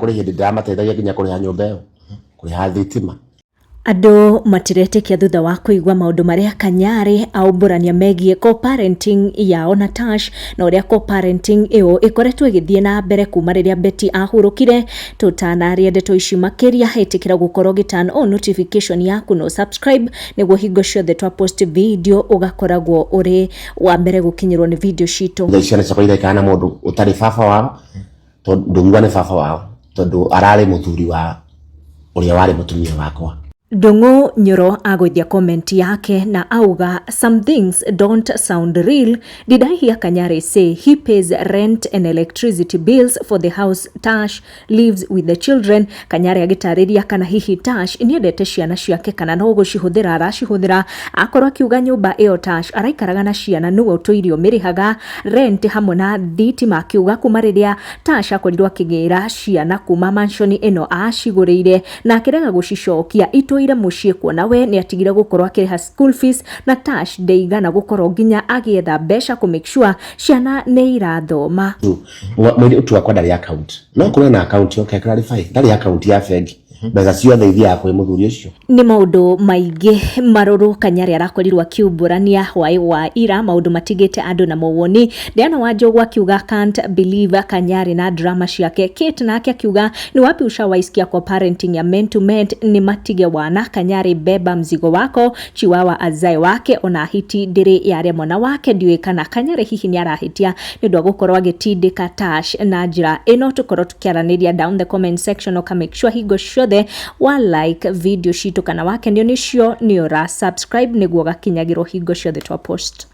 Kũrĩ hĩndĩ ndĩramateithagia nginya kũrĩha nyũmba ĩyo, kũrĩha thitima. Andũ matiretĩkia thutha wa kũigua maũndũ marĩa Kanyarĩ aumbũrania megiĩ co-parenting yao na Tash na ũrĩa co-parenting ĩyo ĩkoretwo ĩgĩthiĩ na mbere kuma rĩrĩa Betty ahurũkire. Tũtanaria ndeto ici makĩria, ĩtĩkĩra gũkorwo ũgĩ turn on notification yaku na subscribe nĩguo hingo ciothe twa post video ũgakoragwo ũrĩ wa mbere gũkinyĩrwo nĩ video citũ. Thaa ici ciana ciakwa iraikara na mũndũ ũtarĩ baba wao, tondũ ndũngiuga nĩ baba wao, tondũ ararĩ mũthuri wa ũrĩa warĩ mũtumia wakwa. Ndung'u Nyoro agũithia comment yake na auga, "Some things don't sound real. Did I hear Kanyari say he pays rent and electricity bills for the house Tash lives with the children?" Kanyari agĩtarĩria kana hihi Tash nĩendete ciana ciake kana no gũcihũthĩra aracihũthĩra, akorwo akiuga nyũmba ĩyo Tash araikaraga na ciana nĩwe ũtũire ũmĩrĩhaga rent hamwe na thitima, akiuga kuma rĩrĩa Tash akorirwo akĩgĩra ciana kuma mansion ĩno acigũrĩire na akĩrega gũcicokia, itũire mũciĩ, kuona we nĩ atigire gũkorwo akĩrĩha school fees na Tash ndeigana gũkorwo nginya agĩetha mbeca kũ make sure ciana nĩ irathoma. Mũirĩtu wakwa ndarĩ account, no kũrĩ na account. Okay, clarify, ndarĩ account ya bengi, mbeca ciothe ithiaga kwĩ mũthuri ũcio. Nĩ maũndũ maingĩ marũrũ Kanyarĩ arakorirwo akiumbũrania hwaĩ wa ira, maũndũ matigĩte andũ na mawoni. Diana Wanjogu akiuga, "Can't believe Kanyarĩ na drama ciake." Kate nake akiuga, "Ni wapi ushawaisikia co-parenting ya men to men? Ni matige wana Kanyarĩ, beba mzigo wako, chiwawa azae wake, ona hiti ndĩrĩ yarĩa mwana wake." Ndiũĩ kana Kanyarĩ hihi nĩ arahĩtia nĩ ũndũ wa gũkorwo agĩtindĩka Tash na njĩra ĩno. Tũkorwo tũkĩaranĩria down the comment section. Ũka make sure hingo ciothe wa like video citũ kana wakenio nĩcio nĩ ũra subscribe nĩguo ũgakinyagĩrwo hingo ciothe twa post.